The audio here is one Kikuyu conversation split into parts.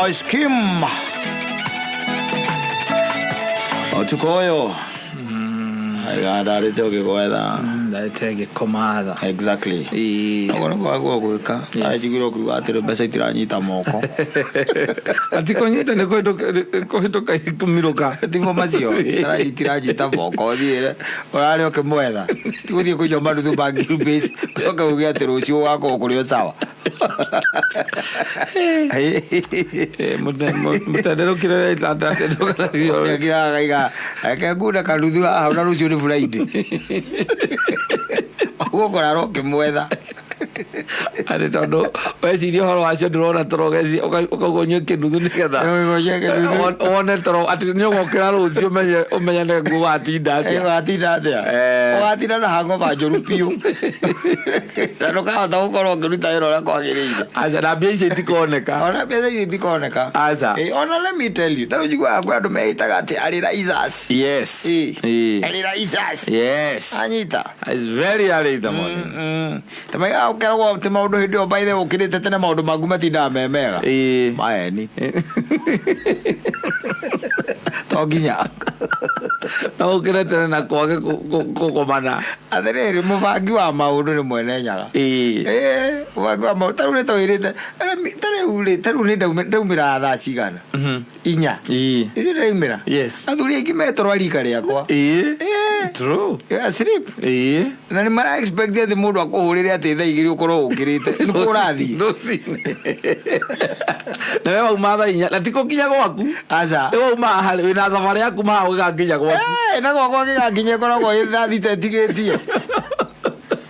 Ice cream. Ũtukũ ũyũ ndarĩte ũgĩgwetha. Ndarĩte ngĩkoma tha. Exactly. Ĩĩ. Ũguo nĩguo wagwo gwĩka. Yes. Njiguire ũkiuga atĩrĩ mbeca itiranyita moko. Ati kũnyita nĩ kũhĩtũka kũmirũka. Timo macio itiranyita moko thiĩre ũrarĩ ũkĩmwetha. Ti gũthiĩ kũnyua manuthu ma ngiri ũke uge atĩ rũciũ ũgakorwo kũrĩ o sawa. Mũtenderũkĩre Nĩakiraga akaiga reke ngune kanuthu haha na rũciũ nĩ Friday. Ũguo ũkũrara ũkĩmwetha. Atĩ tondũ weciria ũhoro wacio ndũrona toro ũkauga ũnyue kĩnuthu nĩgetha Ũnyue kĩnuthu. wone toro atĩ nĩ ũgokĩra rũciũ ũmenye ũmenye nĩguo watinda atĩa. Ũgatinda atĩa? Eh. Ũgatinda na hangover njũru biũ. Na ndũkahota gũkorwo ũkĩruta wĩra ũrĩa kwagĩrĩire. Aca na mbia icio itikoneka. Ona mbeca icio itikoneka. Aca. Eh, ona let me tell you, ta rĩu njiguaga kwĩ andũ meĩtaga atĩ arĩ risers. Yes. Eh. Eh. Arĩ risers. Yes. Anyita. It's very early in the morning. Ta maigaga ũkeragwo atĩ maũndũ hĩndĩ ĩyo by the way ũkĩrĩte tene maũndũ maku matindaga me mega. Eh. Maeni. To nginya. No ũkĩre tene na kwage kũgomana. Atĩrĩrĩ mũbangi wa maũndũ nĩ mwene nyaga. Eh. Eh, mũbangi wa maũndũ ta rĩu nĩ twĩrĩte ta rĩu rĩ ta rĩu nĩ ndaumĩra thaa cigana? 4. Eh. Icio ndĩraumĩra. Yes. Athuri aingĩ metoro a rika rĩakwa. Eh. Eh. True. Yeah, sleep. Eh. Na nĩ mara expect atĩ mũndũ akũhũrĩre atĩ thaa 2 ũkorwo ũkĩrĩte. Nĩ kũ ũrathiĩ? Rũcinĩ. Na we wauma thaa 4 na ti gũkinya gwaku. Aca. Nĩ wauma haha wĩna thabarĩ yaku maha ũgĩgakinya gwaku. Eh, na gwakwa gĩgakinya ĩkoragwo ĩ thaa 6 ĩtigĩtie.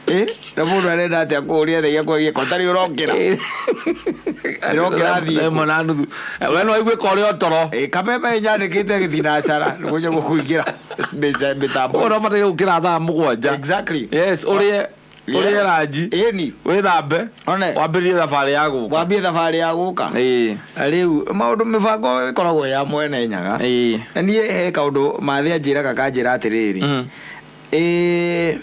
Eh, na mũndũ arenda atĩa kũũria thaa iria kwagĩe ko tarĩ ũrokĩra. Ndĩrokĩra thiĩ kũ? 1:30. We no waigue ka ũrĩ o toro. Eh, kameme nyandĩkĩte gĩthinacara nĩguo gũkũingĩra mĩtambo. Koguo no ũbataire gũkĩra thaa 7. Exactly. Yes, ũrĩe ũrĩe ranji. Ĩni. Wĩthambe. One. Wambĩrĩrie thabarĩ ya gũka. Wambie thabarĩ ya gũka. Ĩĩ. Na rĩu maũndũ mĩbango ĩkoragwo ya mwene nyaga. Ĩĩ. Na niĩ he kaũndũ mathĩ anjĩraga kanjĩra atĩrĩrĩ. Ĩĩ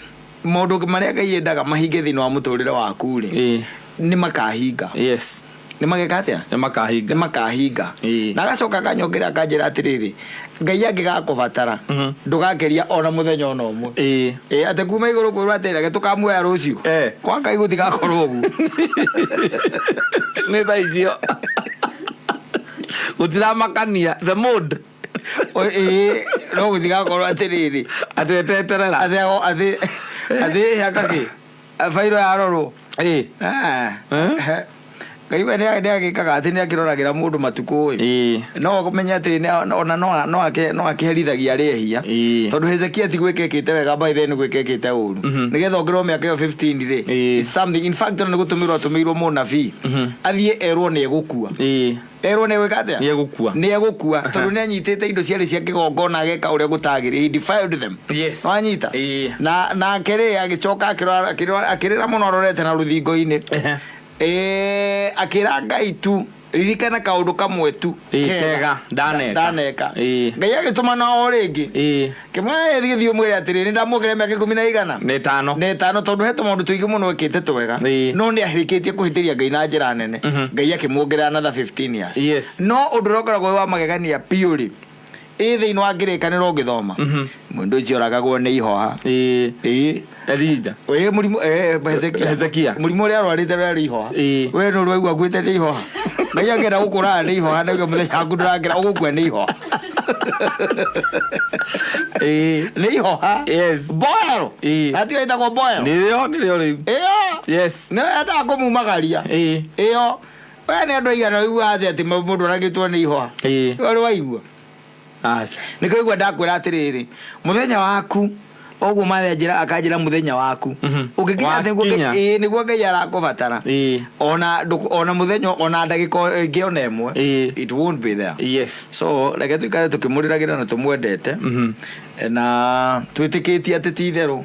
maũndũ marĩa Ngai endaga mahinge thĩinĩ wa mũtũrĩre waku rĩ. Ĩĩ. Nĩ makahinga. Yes. Nĩ mageka atĩa? Nĩ makahinga. Nĩ makahinga. Ĩĩ. Na agacoka akanyongerera akanjĩra atĩrĩrĩ, Ngai angĩgakũbatara ndũgakeria ona mũthenya ona ũmwe. Ĩĩ. Ĩĩ atĩ kuma igũrũ kwĩrwo atĩ reke tũkamuoya rũciũ. Eh. Kwa Ngai gũtigakorwo ũguo. Nĩ thaa icio. Gũtiramakania the mood. Ĩĩ no gũtigakorwo atĩrĩrĩ. Atĩ eteterera. Atĩ atĩ atĩ hakakĩ bairo yarorwo. Ĩĩ. Ah. Eh? Ngai we nĩ agĩkaga atĩ nĩ akĩroragĩra mũndũ matukũ ĩ. Ĩĩ. No ũmenye atĩ ona no no akĩherithagia arĩa ehia. Ĩĩ. Tondũ Hezekia ti gwĩka ekĩte wega by then gwĩka ekĩte ũru. Nĩgetha ongererwo mĩaka ĩyo 15 rĩ. Ĩĩ. It's something in fact ona nĩ gũtũmĩrwo atũmĩirwo mũnabii. Athiĩ erwo nĩ egũkua. Ĩĩ. Erwo nĩ egwĩka atĩa? Nĩ egũkua. Nĩ egũkua tondũ nĩ anyitĩte indo ciarĩ cia kĩgongona ageka ũrĩa gũtagĩrĩire. He defiled them. Yes. Wanyita? Ĩĩ. Na nake rĩ agĩcoka akĩrĩra mũno arorete na rũthingo-inĩ. Ĩĩ akĩra Ngai tu ririkana kaũndũ kamwe tu Ĩĩ, kega, ndaneka. ndaneka. Ĩĩ. Ngai agĩtũmana o rĩngĩ. Ĩĩ. Kĩmwĩra thiĩ thiĩ ũmwĩre atĩrĩ nĩ ndamuongerera mĩaka 10 na igana. Nĩ ĩtano. Nĩ ĩtano tondũ he tũmaũndũ tũingĩ mũno ekĩte twega. Ĩĩ. No nĩ arĩkĩtie kũhĩtĩria Ngai na njĩra nene. Ngai akĩmuongerera another 15 years. Yes. No ũndũ ũrĩa ũkoragwo wĩ wa magegania biũ rĩ, ĩ thĩinĩ wa kĩrĩkanĩro ũngĩthoma. Mũndũ ũcio oragagwo nĩ ihoha. Ĩĩ. Ĩĩ. Elija. Ĩĩ mũrimũ Hezekia. Hezekia. Mũrimũ ũrĩa arwarĩte ũrarĩ ihoha. Ĩĩ. We nĩ ũraigua akuĩte nĩ ihoha. Ngai angĩenda gũkũraga nĩ ihoha na mũthenya waku ndũrakĩra ũgũkua nĩ ihoha. Ĩĩ. Nĩ ihoha. Yes. Boil. Ĩĩ. Hatio ĩtagwo boil. Nĩrĩo nĩrĩo rĩu. Ĩyo. Yes. Nĩyo yendaga kũmumagaria. Ĩĩ. Ĩyo. We nĩ andũ aigana ũiguaga atĩ atĩ mũndũ oragĩtwo nĩ ihoha. Ĩĩ. Ũrĩ waigua? Aca. Nĩkĩo ũigua ndakwĩra atĩrĩrĩ, mũthenya waku ũguo mathe njĩra akanjĩra mũthenya waku. Ũngĩkinya atĩ nĩguo Wakinya. ĩĩ nĩguo Ngai arakũbatara. Ĩĩ. Ona ona mũthenya ona ndagĩka ĩngĩ ona ĩmwe. Ĩĩ. It won't be there. Yes. So reke tũikare tũkĩmũrĩragĩra na tũmwendete. Na twĩtĩkĩtie atĩ ti itherũ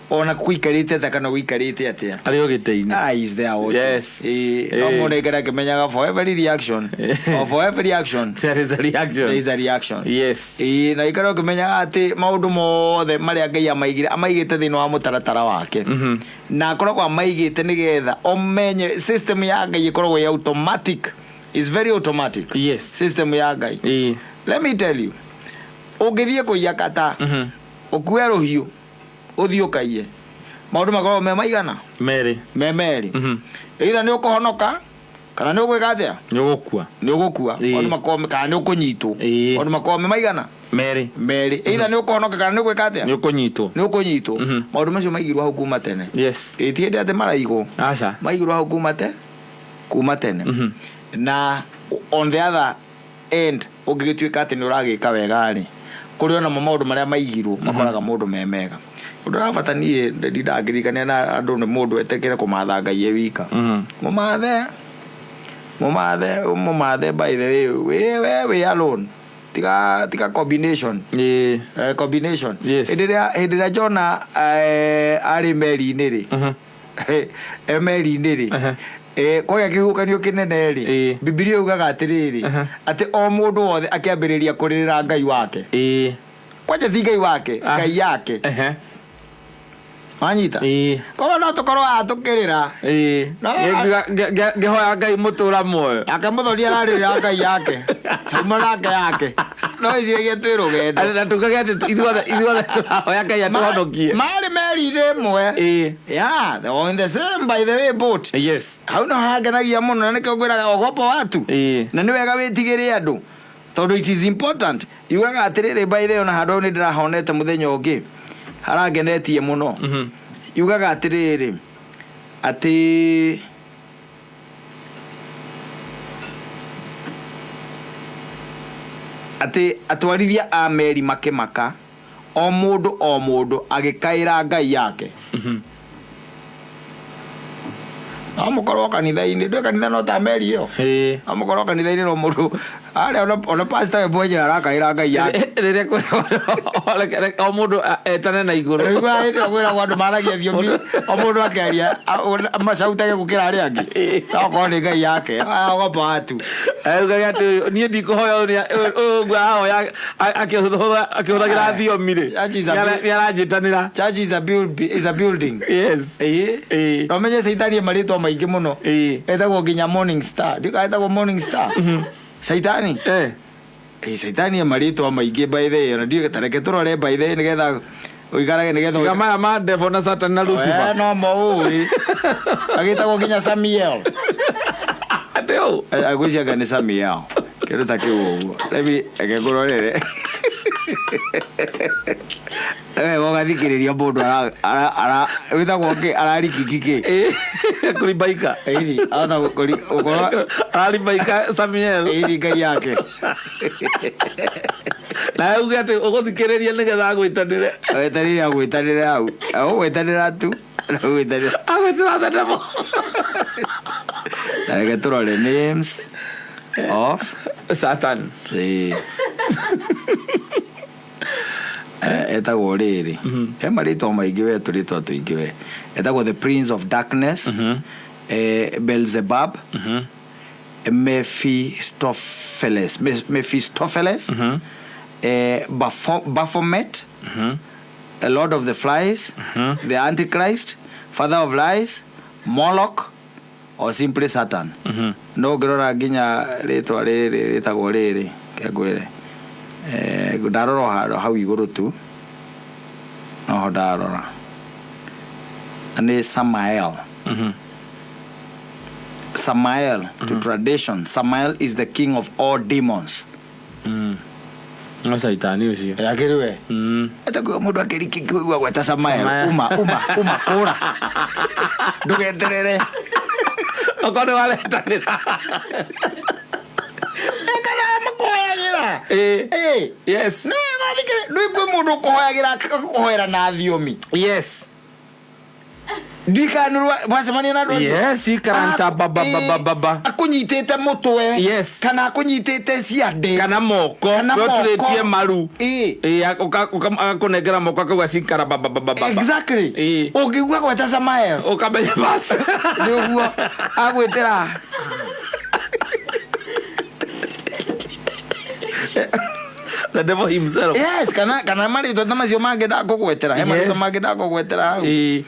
ona gũikarĩte atĩa kana gũikarĩte atĩa. Arĩ o gĩtĩ-inĩ. Ah, he's there watching. Yes. Ĩĩ, no Ĩĩ. mũndũ aikare akĩmenyaga for every reaction or for every action There is a reaction. there is a reaction. Yes. Ĩĩ, na ikare ũkĩmenyaga atĩ maũndũ mothe marĩa Ngai amaigire amaigĩte thĩinĩ wa mũtaratara wake. Na akoragwo amaigĩte nĩgetha ũmenye system ya Ngai ĩkoragwo ĩ automatic. Is very automatic. System ya Ngai. Let me tell you, ũngĩthiĩ kũiya kata, ũkue rũhiũ ũthiĩ ũkaiye, maũndũ makoragwo me maigana? Merĩ. Me merĩ. Either nĩ ũkũhonoka kana nĩ ũgwĩka atĩa? Nĩ ũgũkua. Nĩ ũgũkua. Maũndũ makoragwo, kana nĩ ũkũnyitwo. Maũndũ makoragwo me maigana? Merĩ. Merĩ. Either nĩ ũkũhonoka kana nĩ ũgwĩka atĩa? Nĩ ũkũnyitwo. Nĩ ũkũnyitwo. Maũndũ macio maigirwo hau kuma tene. Ĩ ti hĩndĩ atĩ maraigwo. Aca. Maigirwo hau kuma tene. Na on the other end, ũngĩgĩtuĩka atĩ nĩ ũragĩka wega rĩ, kũrĩ onamo maũndũ marĩa maigirwo makoraga mũndũ me mega. Ũndũ ũrĩa niĩ ndindangĩririkania na andũ nĩ mũndũ etĩkĩre kũmatha Ngai e wika. Mũmathe, mũmathe, mũmathe. By the way, we we wĩ alone, tiga combination. Combination. Hĩndĩ ĩrĩa Jona arĩ meri-inĩ rĩ, e meri-inĩ rĩ, kwagĩa kĩhuhũkanio kĩnene rĩ, Bibilia yugaga atĩrĩrĩ, atĩ o mũndũ wothe akĩambĩrĩria kũrĩrĩra ngai wake. Kwanja ti ngai wake, ngai yake. Wanyita? Koguo no tũkorwo haha tũkĩrĩra. No, Ngĩhoya Ngai mũtũra muoyo. Nake mũthoni ararĩrĩra ngai yake, Simon nake yake, no iciragia twĩ rũgendo. Na tugage atĩ ithuothe tũrahoya Ngai atũhonokie. Marĩ meri-inĩ ĩmwe. Yeah, they were in the same, by the way, boat. Hau no hangenagia mũno, na nĩkĩo ngwĩraga ogopa watu. Na nĩ wega wĩtigĩre andũ tondũ it is important. Yugaga atĩrĩrĩ, by the way, ona handũ hau nĩ ndĩrahonete mũthenya ũngĩ harangenetie mũno. Yugaga atĩrĩrĩ, atĩ atwarithia a meri makĩmaka, o mũndũ o mũndũ agĩkaĩra ngai yake. No mũkorwo kanitha-inĩ, ndũĩ kanitha no ta meri ĩyo. No mũkorwo kanitha-inĩ, no mũndũ arĩa ona pastor we mwenyewe arakaĩra ngai yake. Rĩrĩa kwĩragwo o mũndũ etane na igũrũ. Rĩu hĩndĩ ĩyo kwĩragwo andũ maragia thiomi, o mũndũ akĩaria macautage gũkĩra arĩa angĩ, no korwo nĩ ngai yake, ogopa watu. Ugage atĩ niĩ ndikũhoya ũyũ ũyũ ũguo arahoya akĩhũthagĩra thiomi rĩ, Church is a nĩ aranjĩtanĩra. Church is a building. No menye caitani e marĩtwa maingĩ mũno. Etagwo nginya morning star. Ndiũĩ etagwo morning star caitani. Caitani e marĩtwa maingĩ, by the way, ona ndiũĩ. Ta reke tũrore, by the way, nĩgetha ũikarage, nĩgetha Tiga maya ma devil na Satan na Lucifer. No mo ũĩ agĩtagwo nginya Samiel. Atĩ ũ? Agwĩcianga nĩ Samiel, kĩndũ ta kĩu ũguo. Remi, reke ngũrorere wega ũgathikĩrĩria mũndũ wĩtagwo kĩ, ararikiki kĩ. Kũribaika. Ĩni ahota gũkorwo Araribaika Samuel. Ĩni ngai yake. Na uge atĩ ũgũthikĩrĩria nĩgetha agwĩtanĩre. Weterire agwĩtanĩre hau, agũgwĩtanĩra tu, agwĩtanĩra. Agwĩtĩra the devil. Na reke tũrore names of Satan. Ĩĩ. Etagwo rĩrĩ, he marĩtwa maingĩ we, tũrĩtwa tũingĩ we. Etagwo the prince of darkness, Beelzebub, Mephistopheles, Mephistopheles, Baphomet, a lord of the flies, the antichrist, father of lies, Moloch or simply Satan. No ngĩrora nginya rĩtwa rĩrĩ rĩtagwo rĩrĩ, kengwĩre, ndarora o handũ hau igũrũ tu noho ndarora, na nĩ Samael. Samael, to tradition, Samael is the king of all demons. No caitani ũcio. Akĩrĩ we. Etagwo mũndũ akĩrikĩkĩigua gweta Samael. Samael. Uma uma uma, kũra, ndũgeterere. Okorwo nĩ waretanĩra. Kana makũhoyagĩra. Ndũĩ kwĩ mũndũ ũkũhoyagĩra, akakũhoera na thiomi. Ndikanurwa wacemania na andũ acio? Yes, ikaranta ba ba ba ba ba ba. Akũnyitĩte mũtwe. Kana akũnyitĩte ciande. Kana moko. Kana We moko. ũturĩtie maru. Ĩĩ. Agakũnengera moko akauga cikara ba ba ba ba ba. Exactly. Ũngĩigua gweta Samael, Ũkamenya bas. Nĩ ũguo agwĩtĩra. The devil himself. Yes, kana marĩtwa ta macio mangĩ ndakũgwetera, he marĩtwa mangĩ ndakũgwetera hau. Ĩĩ.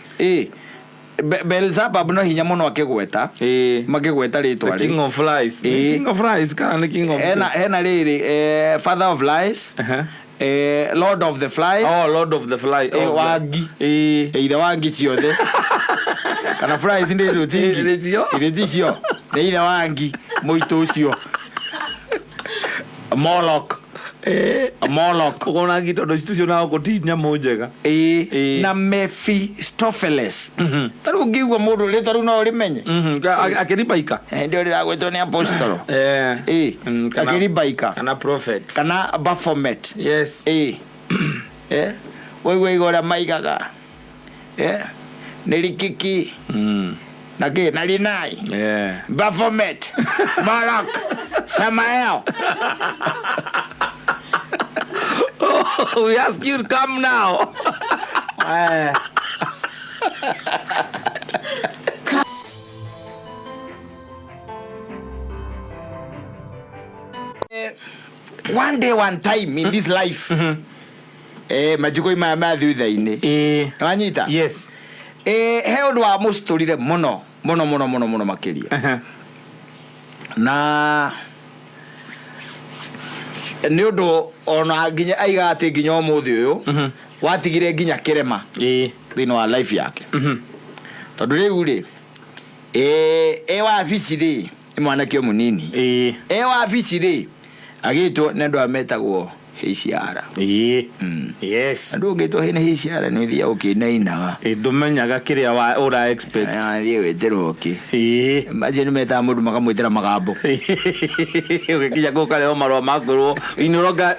Beelzebub no hinya mũno akĩgweta. Ĩĩ. Makĩgweta rĩtwa The king rĩ. of flies. Nĩ Ĩĩ. King of flies kana nĩ king of Hena rĩrĩ father of lies. Lord of the flies. Oh, Lord of the fly. Ĩĩ, of the- wangi. Ĩĩ. Ithe wa ngi ciothe kana flies ndĩ rũtingi. Ĩĩ, nĩcio. Ithĩ ticio nĩ ithe wa ngi mũitũ ũcio Moloch. Moloch. Ũkona ngi tondũ citucionaga gũkũ ti nyamũ njega. Ĩĩ. Ĩĩ. Na Mephistopheles. Ta rĩu ũngĩigua mũndũ rĩtwa rĩu no ũrĩmenye. Akĩribaika. Hĩndĩ ĩyo rĩragwĩtwo nĩ apostolo. Ĩĩ. Akĩribaika. Kana prophet. Kana Baphomet. Yes. Ĩĩ. Waigua iga ũrĩa maigaga. Nĩ rikiki. Na kĩ na rinai. Baphomet. Moloch. Samael. We ask you to come now. One day, one time in this life, majiko maya ma thutha-inĩ. Ĩĩ. Wanyita? Yes. He ũndũ wa mũcitũrire mũno mũno mũno mũno mũno makĩria. Na nĩ ũndũ ona nginya aiga atĩ nginya ũmũthĩ ũyũ watigire nginya kĩrema Ĩĩ. thĩinĩ wa life yake. Tondũ rĩu rĩ, e wabici rĩ, nĩ mwanake mũnini. Ĩĩ. E wabici rĩ, agĩtwo nĩ andũ aya metagwo HR. Ĩĩ. Yes. Andũ ũngĩtwo nĩ HR nĩ ũthiaga ũkĩinainaga. Ĩĩ, ndũmenyaga kĩrĩa ũra expect. Athiĩ gwĩtĩrwo kĩ. Ĩĩ. Macio nĩ metaga mũndũ makamwĩtĩra magambo. Ũgĩkinya kũu ũkarehwo marũa ma kwĩrwo we no longer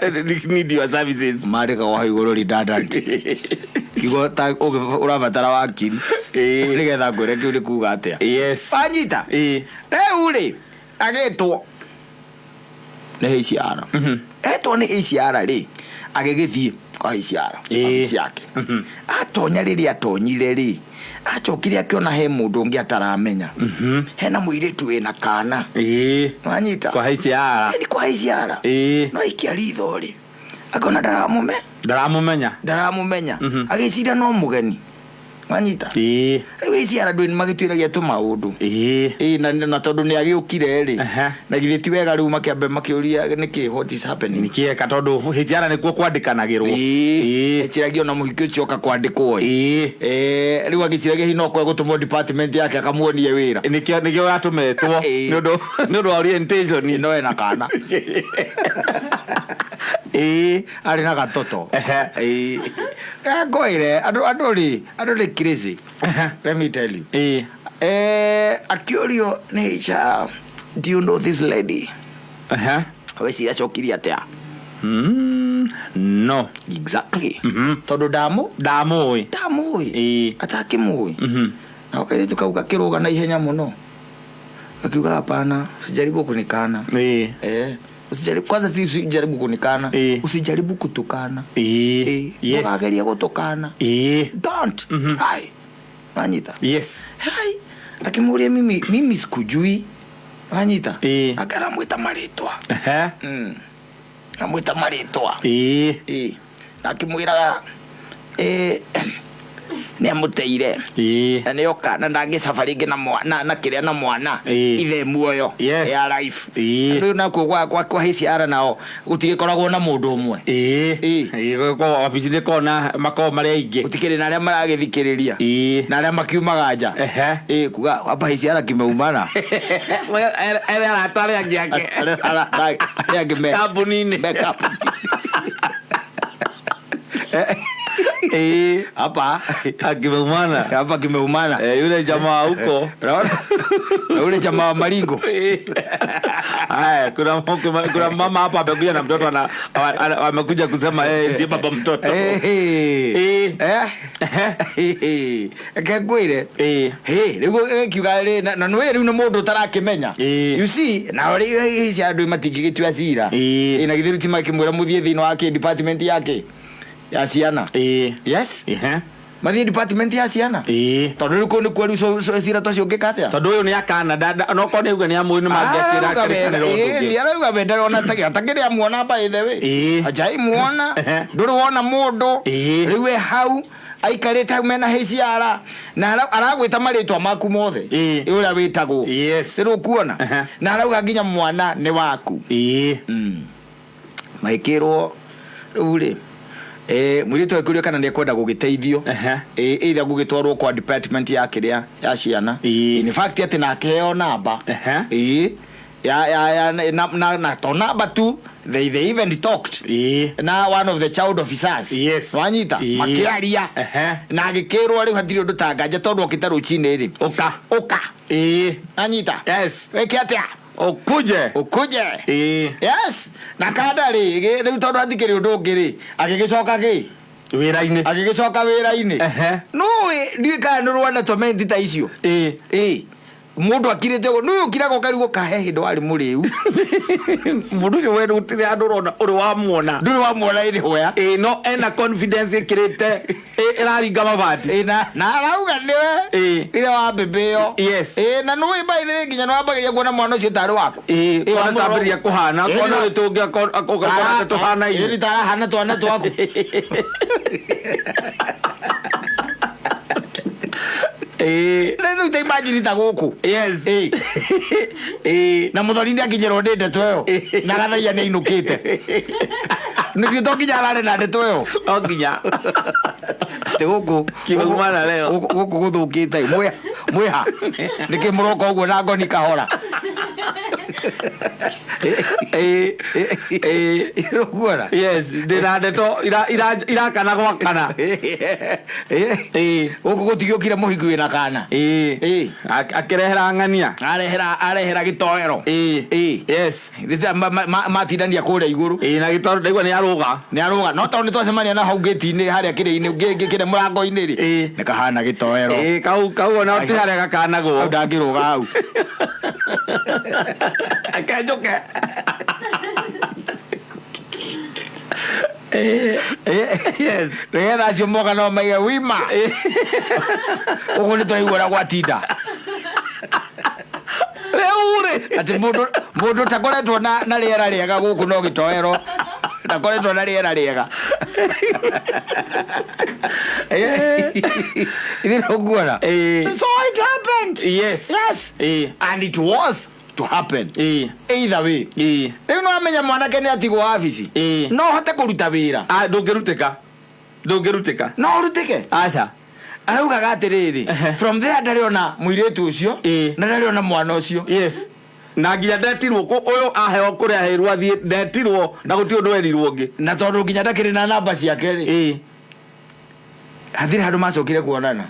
need your services. Mandĩkagwo hau igũrũ redundant. Kiugo ta ũrabatara wakiri. Ĩĩ. Nĩgetha ngwĩre kĩu nĩ kuga atĩa. Yes. Wanyita? Ĩĩ. Rĩu rĩ, agĩtwo nĩ HR. Etwo nĩ HR rĩ, agĩgĩthiĩ kwa HR. Ĩĩ. Wabici yake. Atonya rĩrĩa atonyire rĩ, acokire akĩona he mũndũ ũngĩ ataramenya. Hena mũirĩtu wĩna kana. Ĩĩ. Wanyita? Kwa HR. Ĩĩ, nĩ kwa HR. Ĩĩ. No aikia ritho rĩ, akona Ndaramũmenya. ndaramũmenya. Agĩciria no mũgeni. Wanyita? Ĩĩ. Rĩu HR andũ nĩ magĩtuĩragia tũmaũndũ. Ĩĩ. Ĩĩ, na tondũ nĩ agĩũkire rĩ, Aha. na githĩ ti wega rĩu makĩambe makĩũria nĩkĩ, what is happening? Nĩkĩeka tondũ HR nĩkuo kwandĩkanagĩrwo. Ĩĩ. Ĩĩ. Eciragia ona mũhiki ũcio oka kwandĩkwo ĩ. Ĩĩ. Rĩu agĩciragia hihi no kwae gũtũmwo department yake akamuonie wĩra. Nĩkĩo yatũmetwo Ĩĩ. nĩ ũndũ wa orientation. No ena kana. Ĩĩ. Arĩ na gatoto. Ehe. Ĩĩ. Ngwĩre, andũ rĩ, andũ nĩ crazy. Let me tell you. Ĩĩ. Akĩũrio nĩ HR, do you know this lady? Ehe. Weciria acokirie atĩa? No. Exactly. Tondũ Ndamũĩ. ndamũĩ. Ĩĩ. Atakĩmũĩ. Na kairĩtu kau gakĩrũga na ihenya mũno. Akiuga hapana, usijaribu kunikana. Ĩĩ. Usijaribu, kwanza si usijaribu kunikana. Ĩĩ. Usijaribu kutukana. Ĩĩ. Ĩĩ. Yes. Ndũkagerie gũtũkana. Ĩĩ. Don't try. Wanyita? Yes. Hai. Akimũria mimi sikujui. Wanyita? Ĩĩ. Akaramwĩta marĩtwa. Ehe. Amwĩta marĩtwa. Ĩĩ. Ĩĩ. Na akĩmwĩraga nĩ amũteire. Ĩĩ. Na nĩoka na ndangĩcaba rĩngĩ na mwana na kĩrĩa na mwana Ĩĩ. ithe muoyo Yes. ya life. Ĩĩ. Rĩu nakuo kwa HR nao gũtigĩkoragwo na mũndũ ũmwe. Ĩĩ. Ĩĩ. Ĩĩ, kwa wabici nĩ kona makoragwo marĩ aingĩ. Gũtikĩrĩ na arĩa maragĩthikĩrĩria. Ĩĩ. Na arĩa makiumaga nja. Ehe. Ĩĩ, kuga hapa HR kimeumana. Ere arata arĩa angĩ ake. Arĩa angĩ me Kambuni-inĩ. me kambuni. Ĩĩ. Hapa Akimeumana. hapa kimeumana. Yule jamaa huko. Unaona? Na ule jamaa wa maringo. Haya, kuna mama hapa amekuja na mtoto amekuja kusema yeye ndiye baba mtoto. Eh. Reke ngwĩre. Ĩĩ. Hĩ, rĩu ĩkiuga rĩ, na nĩwe rĩu nĩ mũndũ ũtarakĩmenya. Ĩĩ. You see, na rĩu hihi andũ matingĩgĩtua cira. Ĩĩ. Ĩ, na githĩ rĩu ti makĩmwĩra mũthiĩ thĩinĩ wa kĩ department yake ya ciana. Ĩĩ. Yes. Ehe. Mathiĩ department ya ciana. Ĩĩ. Tondũ rĩu kũu nĩkuo rĩu cira ta ũcio ũngĩka atĩa? Tondũ ũyũ nĩ akana no korwo nĩ auga nĩ amũĩ nĩ mangĩakĩra akarĩkanĩra ũndũ ũngĩ. Nĩ arauga we ndarona atakĩrĩ amuona by the way. Ĩĩ. Ajai muona. Ehe. Ndũrĩ wona mũndũ. Ĩĩ. Rĩu e hau Aikarĩte hau mena HR na aragwĩta marĩtwa maku mothe. Ĩĩ. Ũrĩa wĩtagwo. Rĩu kuona. Na arauga nginya mwana nĩ waku. Magĩkĩrwo rĩu rĩ, mũirĩtu akĩũrio kana nĩ ekwenda gũgĩteithio, either gũgĩtwarwo kwa department ya kĩrĩa ya ciana. In fact atĩ na akĩheo namba. Ya na to namba tu, they even talked na one of the child officers. Wanyita? Makĩaria. Na agĩkĩrwo rĩu hatirĩ ũndũ ta nganja tondũ okĩte rũcinĩ rĩ. Ũka. Ũka. Anyita? Wĩke atĩa? Ũkuje. Ũkuje. Yes, na kanda rĩ, rĩu tondũ hatikĩrĩ ũndũ ũngĩ rĩ, agĩgĩcoka gĩ Wĩra-inĩ. Agĩgĩcoka wĩra-inĩ. Nũĩ ndiũĩ kana nĩ rwanda tomenti ta icio. Ĩ mũndũ akirĩte ũguo, nũĩ ũkiraga ũkarigwo kahe hĩndĩ warĩ mũrĩu. Mũndũ ũcio we gũtirĩ handũ ũrona ũrĩ wamuona. Ndũrĩ wamuona ĩrĩ hoya. Ĩĩ, no ena confidence ĩkĩrĩte ĩraringa mabati. Ĩ, na arauga nĩwe ire wa mbembe ĩyo. Ĩ, na nũĩ by the way nginya nĩwambagĩrĩria kuona mwana ũcio tarĩ waku. Ĩĩ, Ĩ, kona wamũrora tambĩrĩria kũhana Ĩ, kona wĩtũngĩ ũgakora tũhanaine. Ĩ, tarahana twana twaku. Rĩu ta imagine ta gũkũ. Ĩ. Na mũthoni nĩ akinyĩrwo nĩ ndeto ĩyo na gathaia nĩ ainũkĩte, nĩguo to nginya arare na ndeto ĩyo. No nginya. Atĩ gũkũ Kimaumana leo. Gũkũ gũthũkĩte mwĩha mwĩha nĩkĩ mũroka ũguo na ngoni kahora? Ũguona? Yes, ndĩna ndeto irakana gwakana. Gũkũ gũtigĩũkire mũhiki wĩna kana. Akĩrehera ng'ania. Arehera gĩtoero. Matindania kũrĩa igũrũ. Ĩĩ, na gĩtoro ndaigua nĩ arũga. Nĩ arũga, no tondũ nĩ twacemania na hau gĩti-inĩ harĩa kĩrĩa-inĩ kĩrĩa mũrango-inĩ rĩ, nĩ kahana gĩtoero. Ĩĩ, kau ona ti harĩa gakanagwo. Hau ndangĩrũga hau. Akenjũke. Nĩgetha acio moka no maige wima ũguo nĩ twaigua ũrĩa gwatinda. Rĩu rĩ. Atĩ mũndũ takoretwo na rĩera rĩega gũkũ no gĩtoero ndakoretwo na rĩera rĩega ithe nĩũkuona. So it happened. Yes. And it was to happen either way. Rĩu no amenya mwanake nĩ atigwo wabici. No hote kũruta wĩra. Ah, ndũngĩrutĩka, ndũngĩrutĩka. No ũrutĩke. Aca. Araugaga atĩrĩrĩ, from there ndarĩ ona mũirĩtu ũcio na ndarĩ ona mwana ũcio. Yes, na nginya ndetirwo ũyũ aheo kũrĩa aheirwo athiĩ ndetirwo na gũtirĩ ũndũ erirwo ũngĩ. Na tondũ nginya ndakĩrĩ na namba ciake rĩ, hatirĩ handũ macokire kuonana.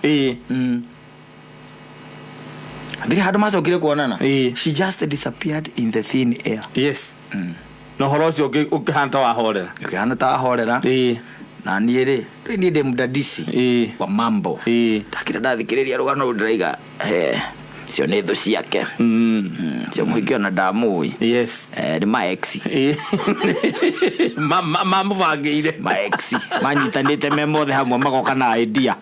Hatirĩ handũ macokire kuonana. She just disappeared in the thin air. Yes, na ũhoro ũcio ũkĩhana ta wahorera. Ũkĩhana ta wahorera. Na niĩ rĩ, rĩu niĩ ndĩ mdadisi wa mambo. Ndakĩra ndathikĩrĩria rũgano rũu ndĩraiga, cio nĩ thũ ciake. Cio mũhiki ona ndamũĩ. Nĩ ma ex. Mamũbangĩire. Ma ex manyitanĩte me mothe hamwe magoka na idea.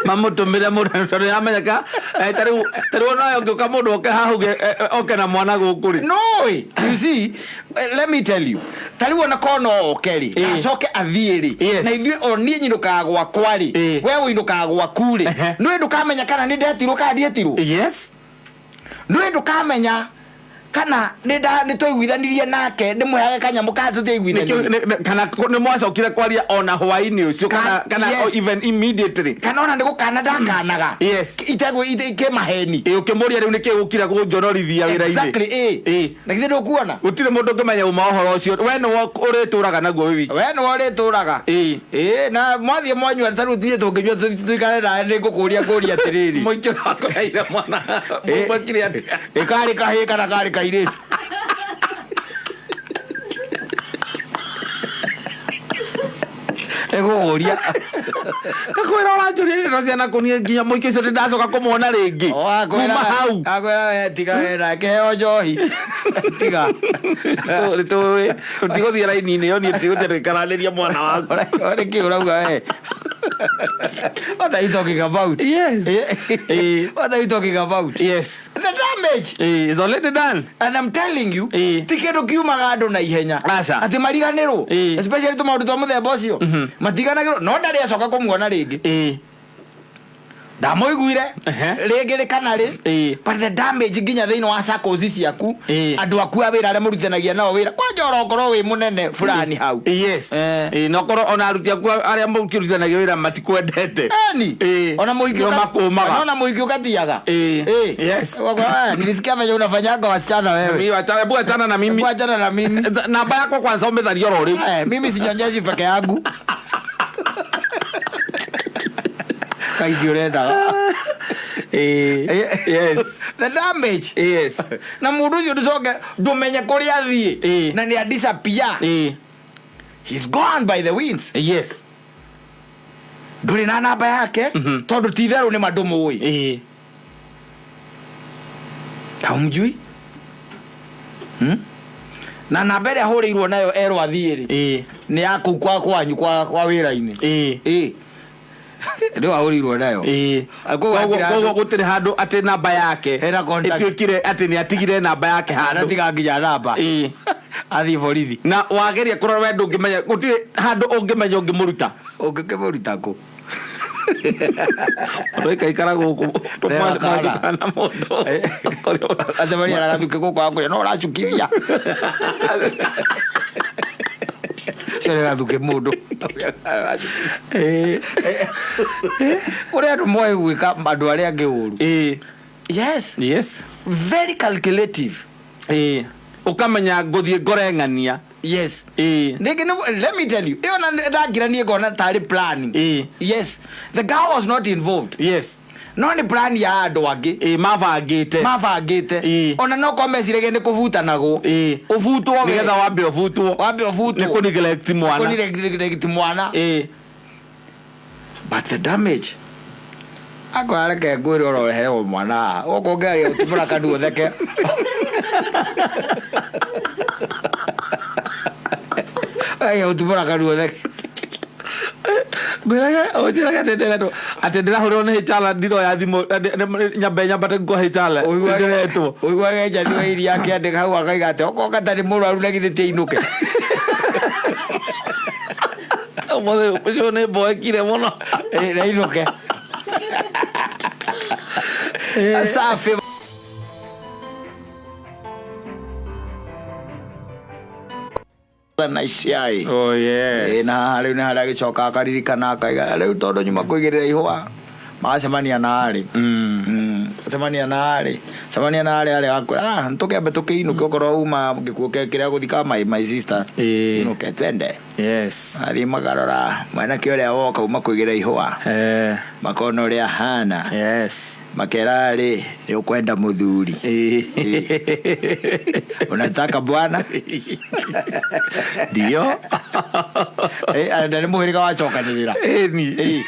Mamũtũmĩre mũndũ tondũ yamenyeka, ta rĩu onawe ũngĩũka mũndũ oke haha uge, oke na mwana gũkũ rĩ. No, you see, let me tell you, ta rĩu ona korwo no oke rĩ, acoke athiĩ rĩ, na ithuĩ o niĩ nyinũkaga gwakwa rĩ, we ũinũkaga gwaku rĩ, nĩũĩ ndũkamenya kana nĩ ndetirwo kana ndietirwo. Nĩũĩ ndũkamenya kana nĩ twaiguithanirie nake ndĩmũheage kanyamũ kana tũtiaiguithanirie. Kana nĩ mwacokire kwaria ona hwaĩ-inĩ ũcio kana even immediately. Kana ona nĩ gũkana ndakanaga. Itegũ kĩ maheni. Ĩ, ũkĩmũria rĩu nĩkĩ gũkira kũnjonorithia wĩra-inĩ. Exactly, ĩ. Na githĩ ndũkuona? Gũtirĩ mũndũ ũngĩmenya ũma ũhoro ũcio, we nĩwe ũrĩtũraga naguo wĩ wiki. We nĩwe ũrĩtũraga. Ĩ, na mwathiĩ mwanyua ta rĩu ithuĩ tũngĩnyua tũikare nawe nĩ ngũkũria ngũria atĩrĩrĩ. Mũingĩ wakũheire mwana. Mwekire atĩa? Ĩ, karĩ kahĩĩ kana karĩ kairĩtu? Nĩngũkũria. Ngakwĩra ũranjũria ndeto cia nakũniĩ nginya mũingĩ ũcio ndĩndacoka kũmuona rĩngĩ. O, akwĩra- Kuma hau. Akwĩra we tiga we nake heo njohi. Tiga. Nĩtũĩ tũtigũthiĩ raini-inĩ ĩyo niĩ tũtigũthiĩ tũgĩkaranĩria mwana waku. Nĩkĩ ũrauga we? What are you talking about? Yes. What are you talking about? Yes. Ndamera Damage. Ĩĩ, it's already done. And I'm telling you, Ĩĩ. ti kĩndũ kiumaga andũ na ihenya. Aca. Atĩ mariganĩrwo. Ĩĩ. Especially tũmaũndũ twa mũthemba ũcio. Matiganagĩrwo no ndarĩ acoka kũmuona rĩngĩ. Ĩĩ. Ndamũiguire Ehe. rĩngĩ rĩ kana rĩ. Ĩĩ. But the damage nginya thĩinĩ wa circles ciaku, Ĩĩ. andũ aku a wĩra arĩa mũrutithanagia nao wĩra, kwanja oro ũkorwo wĩ mũnene fulani hau. Yes. Eh. Ĩĩ, na ũkorwo ona aruti aku arĩa mũkĩrutithanagia wĩra matikwendete. Eni. Ĩĩ. Ona mũhiki Nĩo makũmaga. Ona mũhiki ũkatiaga. Ĩĩ. Ĩĩ. Yes. Ũgakora, "Ah, nilisikia venye unafanyaga wasichana wewe. Mimi wachana, hebu achana na mimi. Hebu achana na mimi. Namba yakwa kwanza ũmĩtharie oro rĩu. Eh, mimi sinyonyeshi peke yangu. Kaingĩ ũrendaga. Ĩĩ. Yes. The damage. Yes. Na mũndũ ũcio ndũcoke ndũmenye kũrĩa athiĩ. Ĩĩ. Na nĩ a disappear. Ĩĩ. He's gone by the winds. Yes. Ndũrĩ na namba yake tondũ ti itherũ nĩ ma ndũmũĩ. Ĩĩ. Haumjui? Na namba ĩrĩa ahũrĩirwo nayo erwo athiĩ rĩ, Ĩĩ. nĩ ya kũu kwa kwanyu kwa wĩra-inĩ. Ĩĩ. Ĩĩ. Rĩu ahũrĩirwo nayo. Ĩĩ. Koguo Koguo hatirĩ koguo handũ- gũtirĩ handũ atĩ namba yake Hena contact. ĩtuĩkire atĩ nĩ atigire namba yake handũ. Anatiga nginya namba. Ĩĩ. Athiĩ borithi. Na wageria kũrora we ndũngĩmenya, gũtirĩ handũ ũngĩmenya ũngĩmũruta. Ũngĩkĩmũruta kũ? Ũrĩkaikara gũkũ Rera kana. tũmwatukana mũndũ. Acemania na gathuke gũkũ akũrĩa no ũracukithia. Ũcio nĩ gathuke mũndũ. Ĩĩ. Kũrĩ andũ moĩ gwĩka andũ arĩa angĩ ũru. Ĩĩ. Yes. Yes. Very calculative. Ĩĩ. Ũkamenya ngũthiĩ ngore ng'ania. Yes. Ĩĩ. Rĩngĩ let me tell you, ĩyo na ndangira niĩ ngona tarĩ plan. Ĩĩ. Yes. The girl was not involved. Yes. No nĩ plan ya andũ angĩ. Ĩĩ, mabangĩte. Mabangĩte. Ĩĩ. Ona no korwo meciragia nĩ kũbutanagwo. Ĩĩ. Ũbutwo we. Nĩgetha wambe ũbutwo. Wambe ũbutwo. Nĩ kũ neglect mwana. Kũ neglect mwana. Ĩĩ. But the damage. Akora reke ngwĩre oro heo mwana. Gũkũ ũngĩaria ũtumũra kanua ũtheke. Aya ũtumũra kanua ũtheke. Ngwĩraga ũnjĩraga atĩ ndĩretwo atĩ ndĩrahũrĩrwo nĩ HR ndiroya thimũ nyambe nyambate kwa HR ndĩretwo. Ũiguage njathi wa iria akĩandĩka hau akaiga atĩ okorwo gatarĩ mũrwaru na githĩ ti ainũke. Ũmũthĩ ũcio nĩ mboekire mũno. Ĩ, na ainũke. Safi. Na ICI. Oh yes. Ĩ, na haha rĩu nĩ harĩa agĩcoka akaririkana akaiga rĩu tondũ nyuma kũigĩrĩra ihũa magacemania na arĩ cemania na arĩ cemania na arĩ arĩ akwĩra ah tũkĩambe tũkĩinũke okorwo uma gĩkuũ kĩrĩa gũthika my sister Ĩĩ. inũke twende. Yes. Athiĩ makarora mwanake ũrĩa woka uma kũigĩrĩra ihũa Eh. makona ũrĩa ahana. Yes. Makera rĩ nĩ ũkwenda mũthuri. Ĩĩ. Unataka bwana. Ndio. Ĩ, na nĩ mũhĩrĩga wacokanĩrĩra. Ĩni.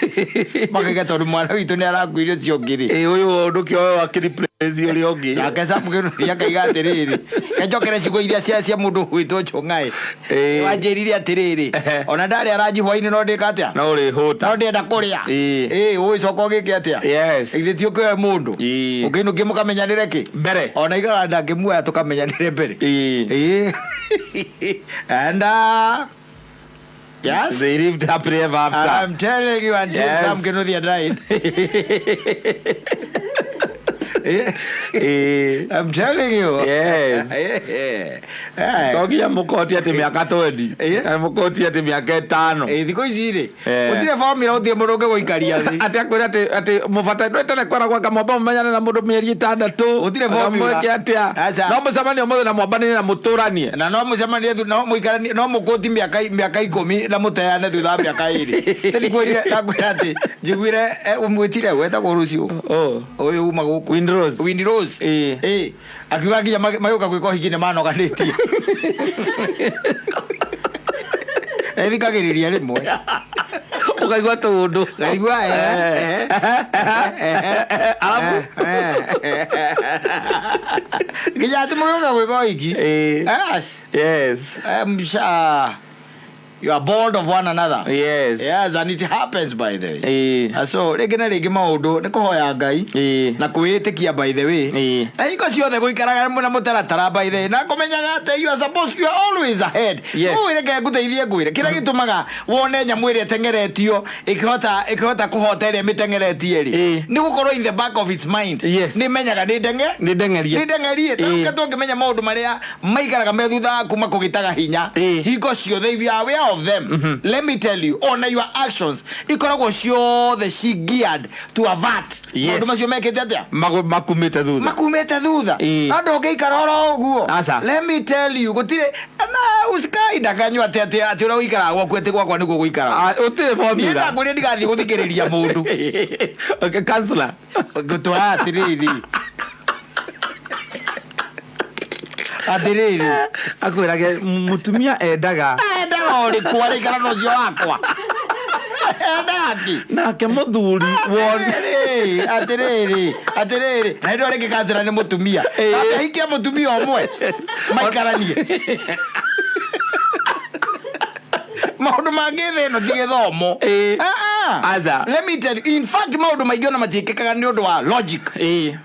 Makaiga tondũ mwana witũ nĩ arakuire ũcio ũngĩ rĩ. Ĩĩ, ũyũ ndũkĩoe akĩreplace ũrĩa ũngĩ. Nake Sam Kĩnuthia akaiga atĩrĩrĩ kenjokere ciugo iria cia mũndũ ũgwĩtwo Chong'aĩ. Ĩĩ. Wanjĩrire atĩrĩrĩ ona ndarĩa ranji hwainĩ no ndĩka atĩa. No ũrĩhũta. No ndĩenda kũrĩa. Ĩĩ. Ĩĩ, ũgĩcoka ũgĩke atĩa. Yes. Githĩ ti ũkĩoe mũndũ. Ĩĩ. Ũkĩinũkie mũkamenyanĩre kĩ. Mbere. Ona igaga ndangĩmuoya tũkamenyanĩre mbere. Ĩĩ. Ĩĩ. And yes. They lived happily ever after. I'm telling you until Yes. Sam Kĩnuthia died. Ĩĩ. I'm telling you. Yes. Eh. To nginya mũkoti atĩ mĩaka 20. Ĩĩ. Kana mũkoti atĩ mĩaka 5. Ĩ, thikũ ici rĩ Eh. gũtirĩ formula gũtirĩ mũndũ ũngĩgũikaria thĩ. Atĩ akwĩra atĩ mũbata ndwetene kwĩragwo anga mwamba mũmenyane na mũndũ mĩeri 6. Gũtirĩ formula. Mweke atĩa. Aca. No mũcemanie ũmũthĩ na mwambanĩrie na mũtũranie. Na no mũcemanie no mũikaranie no mũkũti mĩaka 10 na mũteane thutha wa mĩaka 2. Nĩndĩkwĩrire ndakwĩra atĩ njiguire ũmwĩtire wetagwo rũciũ. Oh. Ũyũ uma gũkũ. Windrose. Windrose. Ĩĩ. Ĩĩ. Akiuga nginya magĩũka gwĩka ũhiki nĩ manoganĩtie. Ethikagĩrĩria rĩmwe. Ũkaigua tũũndũ. Ngaigua Arabu. nginya atĩ mũgĩũka gwĩka ũhiki. Ĩĩ. Yes. Yes. Msha. You are bored of one another. Yes. Yes, and it happens, by the way. So rĩngĩ na rĩngĩ maũndũ nĩ kũhoya Ngai na kwĩĩtĩkia, by the way, na hingo ciothe gũikaraga na mũtaratara, by the way, na kũmenyaga atĩ you are supposed, you are always ahead. Ũũ reke ngũteithie, ngwĩre kĩrĩa gĩtũmaga wone nyamũ ĩrĩa ĩteng'eretio ĩkĩhota kũhota ĩrĩa mĩteng'eretie rĩ, nĩ gũkorwo in the back of its mind nĩ menyaga nĩ ndenge Nĩ ndeng'erie. Nĩ ndeng'erie. Rĩu tũngĩmenya maũndũ marĩa maikaraga me thutha waku makũgĩtaga hinya hingo ciothe, if you are aware of them, let me tell you, ona your actions ikoragwo ciothe ci geared to avert maũndũ macio mekĩte atĩa. Makumĩte thutha. Makumĩte thutha. No ndũngĩikara oro ũguo. Aca. Let me tell you, gũtirĩ na usikaindakanyua atĩ ũrĩa ũikaraga gwaku atĩ gwakwa nĩguo gũikaraga. Ah, ũtirĩ Niĩ formula. Ndakwĩrire ndigathiĩ gũthikĩrĩria mũndũ. Okay, counselor. Ngũtwara atĩrĩrĩ. Akwĩrage mũtumia endaga. Endaga ũrĩkũ araikara na ũcio wakwa endaga kĩ? Nake mũthuri wone. Atĩrĩrĩ, na hĩndĩ ĩyo rĩngĩ kancĩra nĩ mũtumia. Ahikia mũtumia ũmwe maikaranie maũndũ mangĩ thĩ ĩno ti gĩthomo. Ah, ah. Aca. Let me tell you, in fact, maũndũ maingĩ ona matiĩkĩkaga nĩ ũndũ wa logic.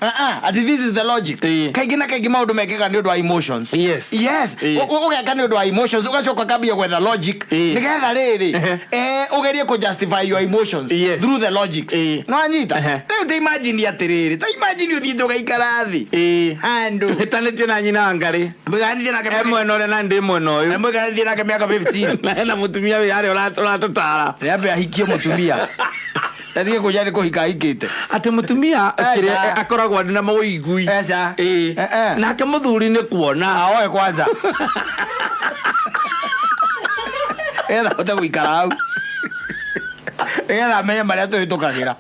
Ah, ah, ati this is the logic. Kaingĩ na kaingĩ maũndũ mekĩkaga nĩ ũndũ wa emotions. Yes. Ũgeka nĩ ũndũ wa emotions, ũgacoka ũkambia gwetha logic nĩgetha rĩrĩ ũgerie kũ justify your emotions through the logics. No anyita. Rĩu ta imagine atĩrĩrĩ, ta imagine ũthiĩte ũgaikara thĩ handũ Tũhĩtanĩtie na nyina wa ngarĩ. Mũiganithie nake. E mwena ũrĩa na ndĩ mwena ũyũ. Mũiganithie nake mĩaka 15. Na hena mũtumia wĩ harĩa ũratũtara. Nĩambe ahikie mũtumia, ndatige kũnja nĩ kũhika ahikĩte. Atĩ mũtumia kĩrĩa akoragwo arĩ na mawĩigui. Eca. Eh, eh. Nake mũthuri nĩ kuona. Aoe kwanza nĩgetha ahote gũikara hau, nĩgetha amenye marĩa tũhĩtũkagĩra.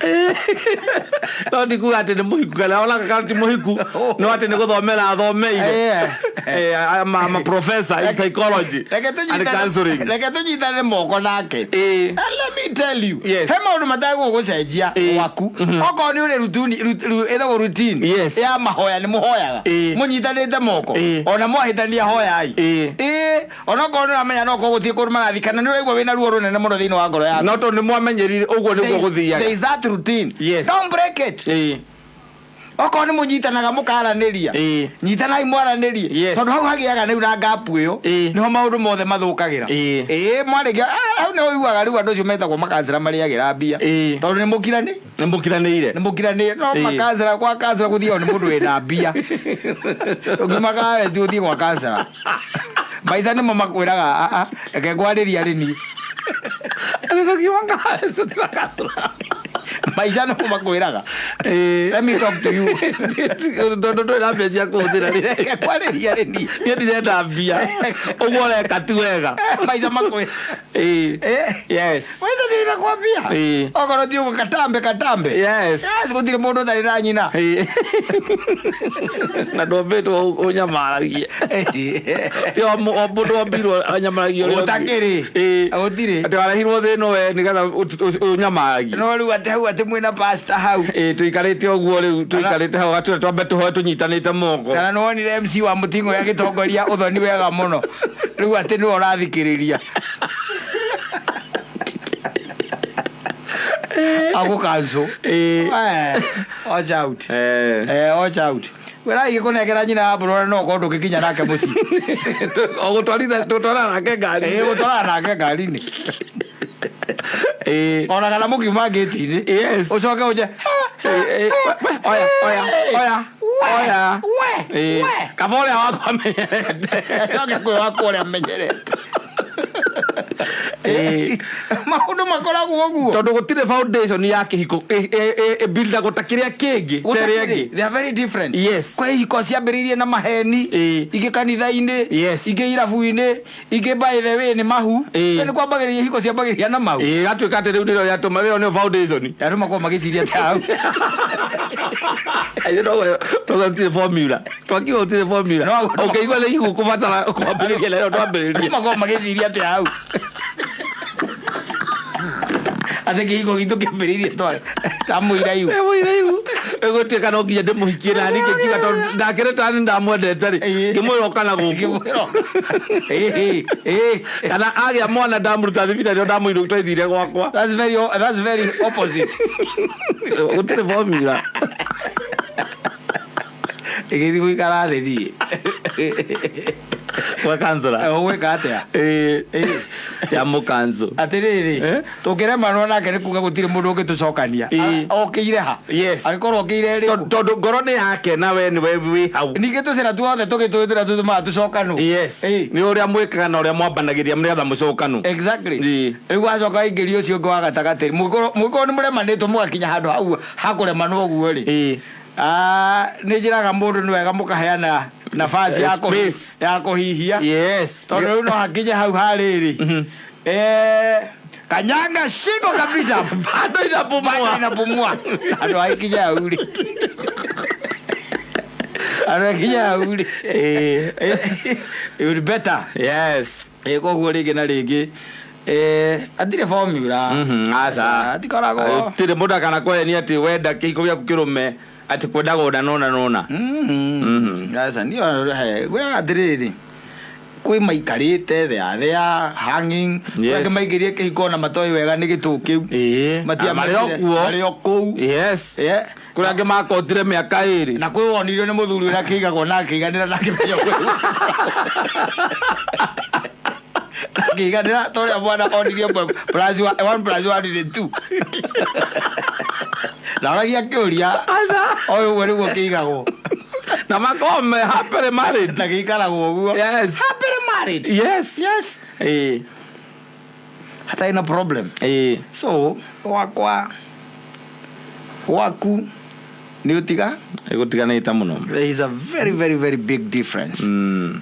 No ndikuga atĩ nĩ mũhiku kana ona kana ti mũhiku, no atĩ nĩ gũthomera athomeire. I'm a professor in psychology Reke and tũnyitane counseling. Reke tũnyitane moko nake. Ĩĩ. And let me tell you, he maũndũ matagũgũcenjia gwaku okorwo nĩ ũrĩ routine, ĩtagwo routine ya mahoya, nĩ mũhoyaga mũnyitanĩte moko. Ona mwahĩtania, hoyai. Ĩĩ, onokorwo nĩ ũramenya no korwo gũtirĩ kũndũ marathiĩ kana nĩ ũraigua wĩna ruo rũnene mũno thĩinĩ wa ngoro yaku, No tondũ nĩ mwamenyerire ũguo nĩguo there gũthiaga. is that routine. Don't break it. Okorwo nĩ mũnyitanaga mũkaranĩria, nyitanai mwaranĩrie, tondũ hau hagĩaga rĩu na gap ĩyo, nĩho maũndũ mothe mathũkagĩra. Ĩĩ, mwarĩkia hau nĩho ũiguaga rĩu andũ acio metagwo makancĩra marĩagĩra mbia, tondũ nĩ mũkirani Nĩ mũkiranĩire. Nĩ mũkiranĩire, no makancĩra, gwa kancĩra gũthiagwo nĩ mũndũ wĩna mbia. Ũngiuma kawesti ũthiĩ gwa kancĩra, maica nĩmo makwĩraga, "Ah, ah, reke ngwarĩria rĩni." Maica nĩmo makwĩraga, "Let me talk to you." Tondũ ndũrĩ na mbia cia kũhũthĩra rĩ. Reke ngwarĩria rĩni. Niĩ ndirenda mbia, ũguo ũreka ti wega. Maica makwĩra. Maica nĩ nakwambia. Okorwo ti ũguo, katambe katambe. Yes, gũtirĩ mũndũ ũtarĩ na nyina. Na ndwombĩtwo ũnyamaragie. Ti o mũndũ wombirwo anyamaragie ũrĩa ũngĩ. Gũtakĩrĩ. Gũtirĩ. Atĩ warehirwo thĩ ĩno we nĩgetha ũnyamaragie. No rĩu atĩ hau atĩ mwĩna pastor hau. Ĩĩ, tũikarĩte ũguo rĩu, tũikarĩte hau atĩ twambe tũhoe tũnyitanĩte moko. Kana nĩ wonire MC wa mũting'o agĩtongoria ũthoni wega mũno, rĩu atĩ nĩwe ũrathikĩrĩria agũkanco. Watch out. Watch out. Wĩra kũnengera nyina ya mbũrũra, no ũkorwo ndũngĩkinya nake mũciĩ. O gũtwarithia tũtwarana nake ngari. Ĩĩ, gũtwarana nake ngari-inĩ. Ona kana mũkiuma ngĩti-inĩ, ũcoke ũnje. Oya, oya, oya, oya. We. We. Kaba ũrĩa wakwa amenyerete. Coke kwĩ wakwa ũrĩa menyerete. Maũndũ makoragwo ũguo. Tondũ gũtirĩ foundation ya kĩhiko ĩbildagwo ta kĩrĩa kĩngĩ, ta ĩrĩa ĩngĩ. They are very different. Kwĩ ihiko ciambĩrĩirie na maheni, ingĩ kanitha-inĩ, ingĩ irabu-inĩ, ingĩ, by the way, nĩ mahu. Nĩ kwambagĩrĩria, ihiko ciambagĩrĩria na mahu. Ĩĩ, gatuĩka atĩ rĩu nĩrĩo rĩatũma rĩo nĩyo foundation. Andũ makorwo magĩciria atĩ hau Aithĩ no gũtirĩ formula, twakiuga gũtirĩ formula. Ũngĩigua nĩ igũkũbatara kwambĩrĩria na ĩyo twambĩrĩria. Andũ makorwo magĩciria atĩ hau atĩ kĩhiko gitũ kĩambĩrĩirie tamũiraihu. Mũiraihu. Ĩgũtuĩka no nginya ndĩmũhikie na niĩ ngĩkiuga tondũ ndakĩrĩ tani ndamwendete rĩ, ngĩmwĩra ũka na gũkũ. Ĩĩ, ĩĩ. Kana agĩa mwana ndamũruta thibitarĩ o ndamũirũ twaithire gwakwa. That's very opposite. Gũtirĩ formula. Ĩgĩthiĩ gũikara thĩ niĩ. Gwa counselor. Ũgwĩka atĩa? Ĩĩ. Ya mũkanzu. Atĩrĩrĩ, Eh? tũngĩremanwo nake nĩ kuga gũtirĩ mũndũ ũngĩtũcokania. Ĩĩ. Okĩire ha? Yes. Angĩkorwo okĩire rĩ? Tondũ ngoro nĩ yake na we nĩwe wĩ hau. Ningĩ tũcĩra tuothe tũgĩtũĩ tũrĩa tũtũmaga tũcokanwo. Yes. Ĩĩ. Nĩ ũrĩa mwĩkaga na ũrĩa mwambanagĩria nĩgetha mũcokanwo. Exactly. Ĩĩ. Rĩu wacoka waingĩria ũcio ũngĩ wa gatagatĩ, mũngĩkorwo nĩ mũremanĩtwo mũgakinya handũ hau hakũremanwo ũguo rĩ. Ĩĩ. Ah, nĩ njĩraga mũndũ nĩ wega mũkaheana nafasi ya Space. ya kũhihia. Yes. Tondũ rĩu no hakinye hau harĩrĩ. Eh, kanyanga shingo kabisa. Bado inapumua. Bado inapumua. Andũ hakinya hau rĩ. Andũ hakinya hau rĩ. Ĩĩ. It would be better. Yes. Ĩ koguo rĩngĩ na rĩngĩ atirĩ formula. Aca. Atikoragwo. Gũtirĩ mũndũ akanakũhenia atĩ wenda kĩhiko gĩaku kĩrũme atĩ kwendaga ũna na ũna na ũna. Aca niĩ ngwĩraga atĩrĩrĩ, kwĩ maikarĩte they are there hanging. Yes. Angĩ maingĩrie kĩhiko na matoĩ wega nĩ gĩtũ kĩu. Ĩĩ. Matiamanyire, Na marĩ o kuo. marĩ o kũu. Yes. Yeah. Kũrĩ angĩ makotire mĩaka ĩrĩ. Na kwĩ wonirio nĩ mũthuri ũrĩa akĩigagwo na akĩiganĩra na akĩmenya kwĩ akĩiganĩra ta ũrĩa mwana onirie ũmwe plus one, one plus one nĩ two. Na oragia kĩũria oĩ ũguo nĩguo kĩigagwo. Na makorwo me happily married. Na gĩikaragwo ũguo. Yes. Happily married. Yes. Yes. Ĩĩ. Hatarĩ na problem. Ĩĩ. So gwakwa gwaku nĩ ũtiga. Ĩgũtiganĩte mũno. There is a very very very big difference.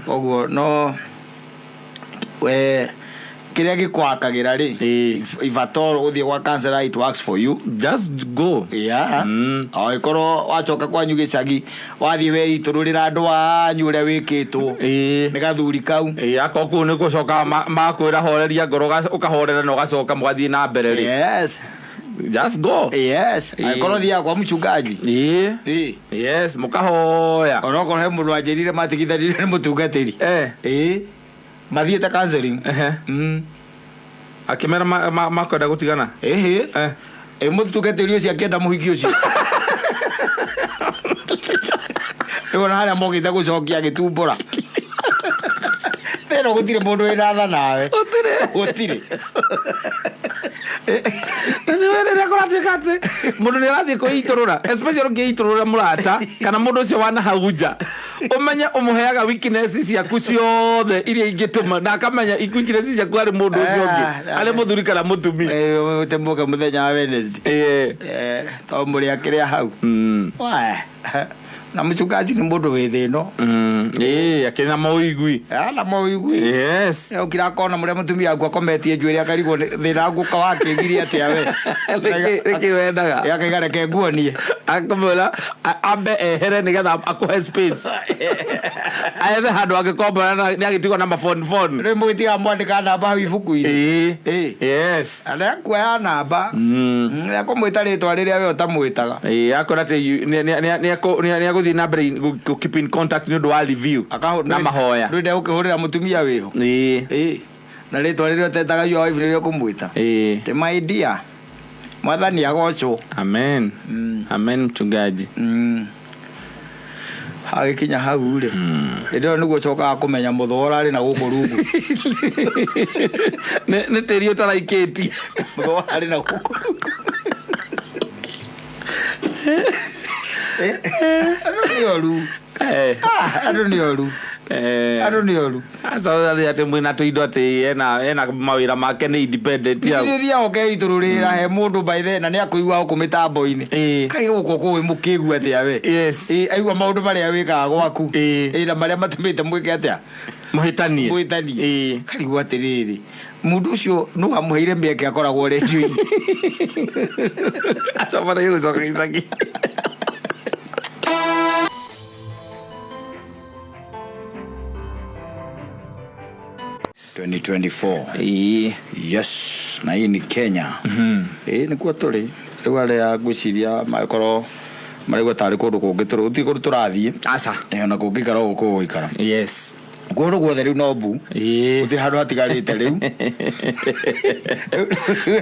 Koguo no we kĩrĩa gĩkwakagĩra rĩ, Ĩĩ. if at all ũthiĩ gwa counselor it works for you. Just go. Yeah. Angĩkorwo wacoka kwanyu gĩcagi wathiĩ weitũrũrĩra andũ anyu ũrĩa wĩkĩtwo Ĩĩ. nĩ gathuri kau. Ĩĩ, akorwo kũu nĩ gũcoka makwĩra horeria ngoro ũkahorera na ũgacoka mũgathiĩ na mbere rĩ. Yes. Just go. Yes. Ĩĩ. Angĩkorwo thiaga kwa mchungaji. Ĩĩ. Ĩĩ. Yes, mũkahoya. Onokorwo he mũndũ wanjĩrire matigithanirio nĩ mũtungatĩri. Eh. Ĩĩ. Mathiĩte counseling. Ehe. Akĩmera makwenda gũtigana. Ĩhĩ. Eh. Ĩ mũtungatĩri ũcio akĩenda mũhiki ũcio. Rĩu ona harĩa mokĩte gũcokia agĩtumbũra. Thĩna gũtirĩ mũndũ wĩna tha nawe. Gũtirĩ. Gũtirĩ. Na nĩ we rĩrĩa kũratuĩka atĩ mũndũ nĩ arathiĩ kwĩitũrũra, especially ũngĩitũrũra mũrata kana mũndũ ũcio wa nahau nja, ũmenye ũmũheaga weakness ciaku ciothe iria ingĩtũma na akamenya weakness ciaku harĩ mũndũ ũcio ũngĩ, Ah, harĩ mũthuri kana mũtumia. Ũtemũke mũthenya wa Wednesday. Ĩĩ. Tondũ mũrĩ akĩrĩa hau. Wah. Na mũchungaji nĩ mũndũ wĩ thĩno. Ĩĩ, akĩrĩ na maũigui. Na maũigui. Yes. Okira akona mũrĩa mũtumia waku akometie njuĩrĩ akarigwo thĩna ngũka wakĩgiria atĩa we. Nĩkĩ wendaga? Akaiga reke nguonie. Akamwĩra ambe ehere nĩgetha akũhe space. Aethe handũ angĩkombora na nĩ agĩtigwo na maboni boni. Rĩu mũgĩtiga mwandĩka namba hau ibuku-inĩ. Ĩĩ. Ĩĩ. Yes. Na nĩakuoya namba. Nĩakũmwĩta rĩtwa rĩrĩa we ũtamwĩtaga. Ĩĩ, akwĩra atĩ nĩ agũthiĩ na mbere keep in contact nĩ ũndũ wa review na mahoya. Ndwende gũkĩhũrĩra mũtumia wĩho. Ĩĩ. Ĩĩ. Na rĩtwa rĩrĩa ũtetaga your wife nĩrĩo ũkũmwĩta. Ĩĩ. Ti my dear. Mwathani agocwo. Amen. Amen mchungaji. Hagĩkinya hau rĩ, hĩndĩ ĩyo nĩguo ũcokaga kũmenya mũthũa ũrarĩ na gũkũ rungu. Nĩ tĩri ũtaraikĩtie. Mũthũa ũrarĩ na gũkũ rungu. Andũ nĩ oru. Andũ nĩ oru. Andũ nĩ oru. Aca atĩ mwĩna tũindo atĩ ena mawĩra make nĩ independent hau. Nĩ ũthiaga ũkeitũrũrĩra he mũndũ by then na nĩ akũigua gũkũ mĩtambo-inĩ. Ĩĩ. Karĩ gũkũ kũĩ mũkĩigua atĩa we. Yes. Ĩĩ, aigua maũndũ marĩa wĩkaga gwaku. Ĩĩ. Ĩĩ, na marĩa matũmĩte mwĩke atĩa? Mũhĩtanie. Mũhĩtanie. Ĩĩ. Karigwo atĩrĩrĩ, mũndũ ũcio nũ wamũheire mĩeke akoragwo rendio-inĩ. Aca bataire gũcoka gĩcagi. Ĩĩ. Yes, na hii ni Kenya. Ĩĩ nĩkuo tũrĩ. Rĩu arĩa ngwĩciria mangĩkorwo Maraigua tarĩ kũndũ kũngĩ gũtirĩ kũndũ tũrathiĩ. Aca. Ona kũngĩikara ũguo kũgũikara. Yes. Kũndũ guothe rĩu no mbu. Gũtirĩ handũ hatigarĩte rĩu.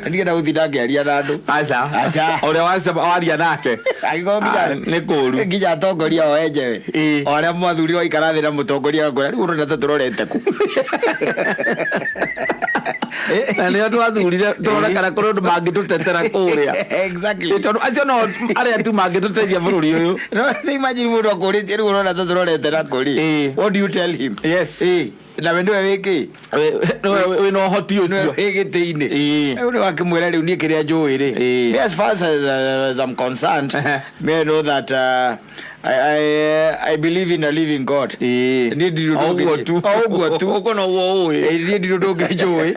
Ndienda gũtinda ngĩaria na andũ. Aca. Aca. Ũrĩa waria nake. Angĩkorwo Ah, nĩ kũũru. Nginya atongoria o enyewe. O arĩa mwathurirwo aikara thĩ na mũtongoria agakwĩra rĩu ũrona ta tũrorete kũ. Na nĩo twathurire tũrore kana kũrĩ ũndũ mangĩtũtetera kũrĩa. Exactly. Tondũ acio no arĩa tu mangĩtũteithia bũrũri ũyũ. No imagine mũndũ akũrĩtie rĩu ũrona ta tũrorete na kũrĩ. What do you tell him? Yes. Na we nĩwe wĩkĩ? Wĩna ũhoti Nĩwe ũcio. wĩ gĩtĩ-inĩ. Ĩĩ. Rĩu nĩ wakĩmwĩra rĩu niĩ kĩrĩa njũĩ rĩ. Ĩĩ. Me as far as I'm concerned, me I know that I believe in a living God. Ĩĩ. Niĩ ndirĩ ũndũ O ũguo ũngĩ- tu. O ũguo tu. Ũguo noguo ũĩ. Niĩ ndirĩ ũndũ ũngĩ njũĩ.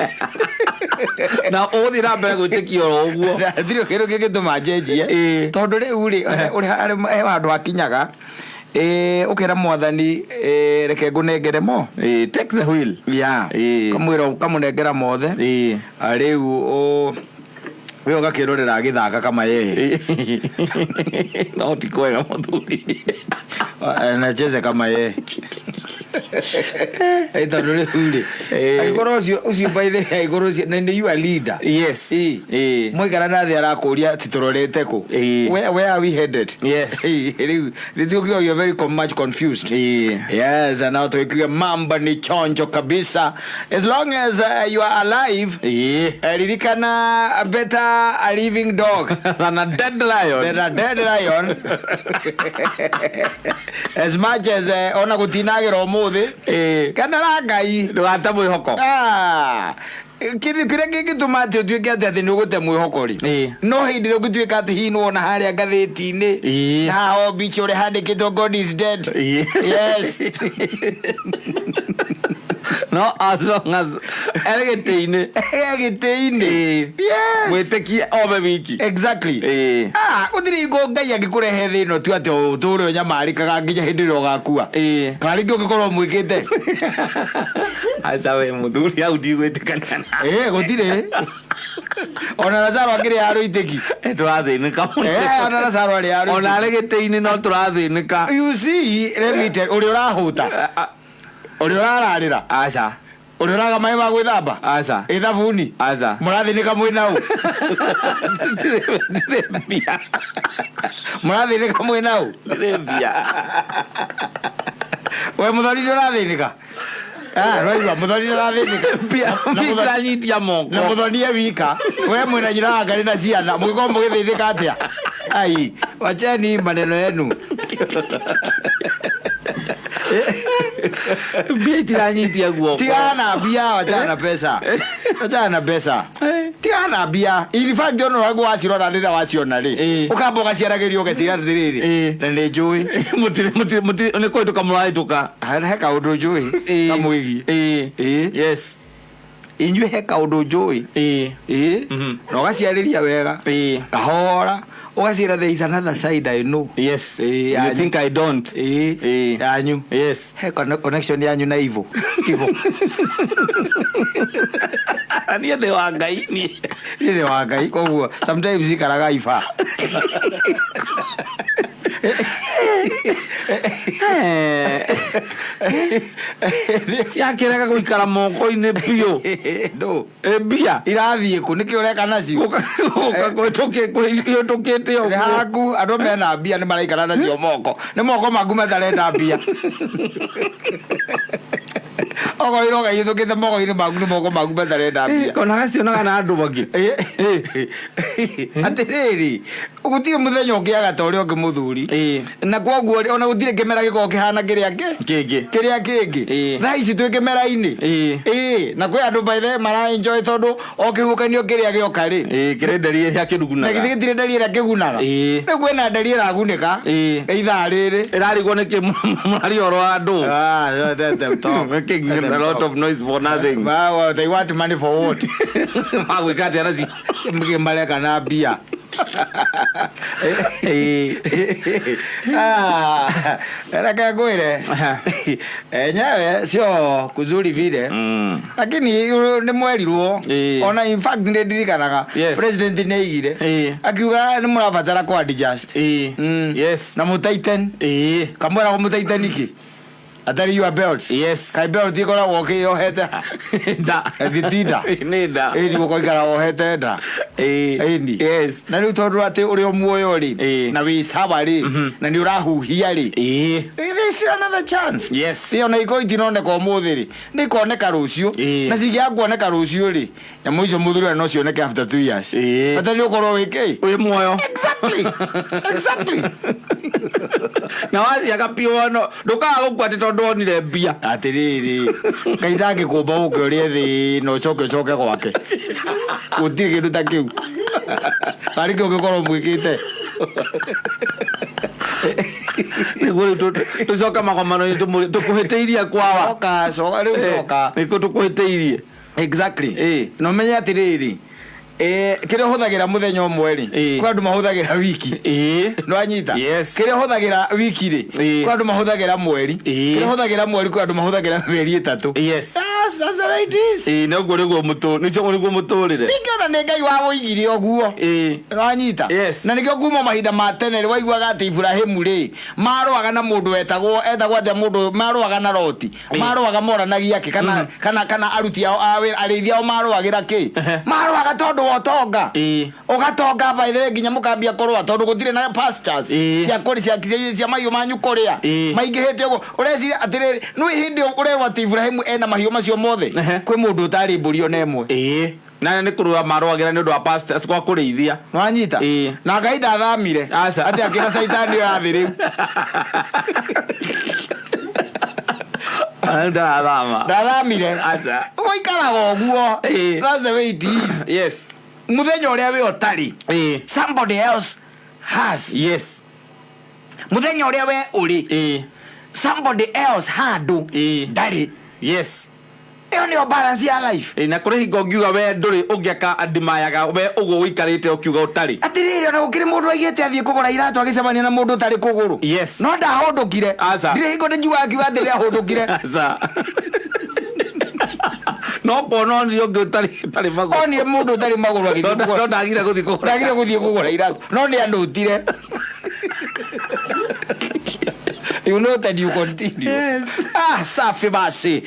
Na ũgũthiĩ na mbere gwĩtĩkia oro ũguo. Ndirĩ kĩndũ kĩngĩtũma njenjie. Ĩĩ. Tondũ rĩu rĩ, he handũ hakinyaga ũkera mwathani reke ngũnengere mo. Ĩĩ, take the wheel. Yeah. Ĩĩ. Kamwĩra ũkamũnengera mothe. Ĩĩ. Rĩu we ũgakĩrorera agĩthaka kama yeye. No ti kwega mũthuri. Anacheza kama yeye. Tondũ rĩu rĩ, Ĩĩ. angĩkorwo ũcio by the way, angĩkorwo ũcio na you are leader. Yes. Ĩĩ. Ĩĩ. Mwaikara na thĩ arakũria atĩ tũrorete kũ. Ĩĩ. Where are we headed? Yes. Ĩĩ, rĩu nĩtũkiuga we are very much confused. Ĩĩ. Yes, and now tukiuga mambo ni chonjo kabisa. As long as you are alive, Ĩĩ. ririkana better a living dog Than a dead lion. than a dead lion. As much as ona gũtinagĩra ũmũthĩ, Ĩĩ. kenera Ngai. Ndũgate mwĩhoko. Ah, kĩrĩa kĩngĩtũma atĩ ũtuĩke atĩ nĩ ũgũte mwĩhoko rĩ, Ĩĩ. no hĩndĩ ĩrĩa ũngĩtuĩka atĩ hihi nĩwona harĩa ngathĩti-inĩ Ĩĩ. na haha mbica ũrĩa handĩkĩtwo God is dead. Ĩĩ. Yes. No as long as arĩ gĩtĩ-inĩ. E gĩtĩ-inĩ. Ĩĩ. Yes. Mwĩtĩkie ome wiki. Exactly. Ĩĩ. Ah, gũtirĩ hingo Ngai angĩkũrehe thĩ ĩno tu atĩ ũtũũre ũnyamarĩkaga nginya hĩndĩ ĩrĩa ũgakua. Ĩĩ. Kana rĩngĩ ũngĩkorwo mwĩkĩte. Aca we mũthuri hau ndigwĩtĩkania na. Ĩĩ, gũtirĩ. Ona Lazaro akĩrĩ arũitĩki. Tũrathĩnĩka mũno. Ona Lazaro arĩ arũitĩki. Ona arĩ gĩtĩ-inĩ no tũrathĩnĩka. You see, let me tell, ũrĩa ũrahũta, ũrĩa ũrararĩra, Aca. ũrĩa ũraga maĩ ma gwĩthamba, Aca. ĩ thabuni, Aca. mũrathĩnĩka mwĩ nau. Ndirĩ mbia. Mũrathĩnĩka mwĩ nau. Ndirĩ mbia. We mũthoni nĩ ũrathĩnĩka. Ah, rwaigua mũthoni nĩ ũrathĩnĩka. Mbia Na mbia mũthoni- itiranyitia moko. na mũthoni e wika. We mwĩna nyina wa Ngarĩ na ciana, mũgĩkorwo mũgĩthĩnĩka atĩa? Ai, wacheni maneno yenu. Mbia itiranyitia guoko. Tigana na mbia, wachana na pesa. Wachana na pesa. Tigana na mbia. In fact, ona ũragwo wacirora rĩrĩa waciona rĩ, Ĩĩ. ũkamba ũgaciaragĩria ũgeciria atĩrĩrĩ, Ĩĩ. na nĩ njũĩ. Mũtirĩ mũtirĩ mũtirĩ nĩ kũhĩtũka mũrahĩtũka. He kaũndũ njũĩ kamwĩgiĩ. Ĩĩ. Ĩĩ. Yes. Inyuĩ he kaũndũ njũĩ. Ĩĩ. Ĩĩ. Na ũgaciarĩria wega. Ĩĩ. Kahora. Ũgaciĩra there is another side I know. Yes. Ĩĩ, You yanyu. think I don't? Ĩĩ. Ĩĩ. Yanyu. Yes. He connection yanyu na evil. Evil. Niĩ ndĩ wa Ngai niĩ. Niĩ nĩ wa Ngai koguo sometimes ikaraga iba. Ciakĩrega gũikara moko-inĩ biũ. No. Ĩ mbia. Irathiĩ kũ nĩkĩ ũreka nacio? Ihĩtũkĩte Nĩ ũguo. haku andũ mena mbia nĩ maraikara nacio moko. Nĩ moko maku matarenda mbia. Okorwo iroga ihĩtũkĩte moko-inĩ maku nĩ moko maku matarenda mbia. Kona gacionaga na andũ angĩ. Atĩrĩrĩ, gũtirĩ mũthenya ũngĩaga ta ũrĩa ũngĩ mũthuri. Ĩĩ. Na koguo rĩ, ona gũtirĩ kĩmera gĩkoragwo kĩhana kĩrĩa Kĩngĩ. kĩrĩa kĩngĩ. Ĩĩ. Thaa ici twĩ kĩmera-inĩ. Ĩĩ. Ĩĩ, na kwĩ andũ by the way mara enjoy tondũ o kĩhuhũkanio kĩrĩa gĩoka rĩ, Ĩĩ, kĩrĩ nderi ĩrĩa na kĩrugunaga. githĩ gĩtirĩ nderi ĩrĩa kĩgunaga. Ĩĩ. Rĩu kwĩna nderi ĩragunĩka Ĩĩ. ithaa rĩrĩ. Ĩrarigwo nĩkĩ mũraria ũhoro wa andũ. Ah, let them talk. Making Let them a lot talk. of noise for nothing. Well, they want money for what? Magwĩka atĩa nacio? Mareka na mbia. Ĩĩ. Ah, reke ngwĩre enyewe sio kuzuri vile lakini nĩ mwerirwo Ĩĩ. ona in fact nĩ ndirikanaga Yes. president nĩ aigire Ĩĩ. akiuga nĩ mũrabatara kũ adjust Ĩĩ. Mm. Yes. Na mũtaiten Ĩĩ. kamwĩragwo mũtaiten iki atari your belt. Yes. Kai belt ikoragwo ũkĩyohete ha? Nda. Ĩthi nda. Nĩ nda. Ĩni gũkoikara wohete nda. Ĩĩ. Ĩni. Yes. Na rĩu tondũ atĩ ũrĩ o muoyo rĩ Ĩĩ. na wĩ sawa rĩ na nĩ ũrahuhia rĩ, Ĩĩ. there's still another chance. Yes. Ĩ ona ikorwo itinoneka ũmũthĩ rĩ, nĩ ikoneka rũciũ. Ĩĩ. Na cingĩaga kuoneka rũciũ rĩ, nyamũ icio mũthuri ũrĩa no cioneke after 2 years. Ĩĩ. Bata nĩ ũkorwo wĩ kĩ. Wĩ muoyo. Exactly. Na waciaga piũ wono ndũkaga gũkua atĩ tondũ wonire mbia. Atĩrĩrĩ, Ngai ndangĩkũmba ũke ũrĩe thĩ na ũcoke ũcoke gwake. Gũtirĩ kĩndũ ta kĩu. Tarĩ kĩo ũngĩkorwo mwĩkĩte. Nĩguo rĩu tũcoke magomano-inĩ tũkũhĩtĩirie kwawa. Coka, coka, rĩu coka. Nĩkuo tũkũhĩtĩirie. Exactly. Ĩĩ. Na ũmenye atĩrĩrĩ, kĩrĩa ũhũthagĩra mũthenya ũmwe rĩ, Ĩĩ. kwĩ andũ mahũthagĩra wiki. Ĩĩ. Nĩwanyita? Yes. Kĩrĩa ũhũthagĩra wiki rĩ, Ĩĩ. kwĩ andũ mahũthagĩra mweri. Ĩĩ. Kĩrĩa ũhũthagĩra mweri kwĩ andũ mahũthagĩra mĩeri 3. Yes. That's the way it is. Ĩĩ noguo nĩguo nĩcio nĩguo mũtũrĩre. Ningĩ ona nĩ Ngai wawũigire ũguo. Ĩĩ. Wanyita? Yes. Na nĩkĩo kuma mahinda ma tene rĩ waiguaga atĩ Iburahĩmu rĩ marũaga na mũndũ wetagwo etagwo atĩa, mũndũ marũaga na Loti, marũaga moranagia kĩ, kana aruti ao a wĩra, arĩithi ao marũagĩra kĩ, marũaga tondũ wa ũtonga. Ĩĩ. Ũgatonga by the way nginya mũkambia kũrũa tondũ gũtirĩ na pastures Ĩĩ. cia kũrĩ cia mahiũ manyu kũrĩa Ĩĩ. maingĩhĩte ũguo. Ũreciria atĩrĩrĩ, nĩ hĩndĩ ĩyo ũrerwo atĩ Iburahĩmu ena mahiũ macio mothe, kwĩ mũndũ ũtarĩ mbũri ona ĩmwe. Ĩĩ. Na nĩ kũrũa marũagĩra nĩ ũndũ wa pastors kwa kũrĩithia. Nwanyita? Ĩĩ. Na Ngai ndathamire. Aca. Atĩ akĩra caitani oya thĩ rĩu. Ndathama. Ndathamire. Aca. Gũikaraga ũguo. Ĩĩ. That's the way it is. Yes. Mũthenya ũrĩa we ũtarĩ, Ĩĩ. somebody else has. Yes. Mũthenya ũrĩa we ũrĩ, Ĩĩ. somebody else handũ Ĩĩ. ndarĩ. Yes. Ĩyo nĩyo balance ya life. Ĩĩ, na kũrĩ hingo ũngiuga we ndũrĩ ũngĩaka andimayaga we ũguo ũikarĩte ũkiuga ũtarĩ. Atĩrĩrĩ, ona gũkĩrĩ mũndũ aigĩte athiĩ kũgũra iratũ agĩcemania na mũndũ ũtarĩ kũgũrũ. Yes. No ndahũndũkire. Aca. Ndirĩ hingo ndĩnjugaga akiuga atĩ nĩahũndũkire. Aca. No kuona onire ũngĩ ũtarĩ magũrũ. Onire mũndũ ũtarĩ magũrũ agĩthiĩ kũgũra. No ndagire gũthiĩ kũgũra. Ndagire gũthiĩ kũgũra iratũ no nĩ anũtire. You noted, you continue. Yes. Ah, safi basi.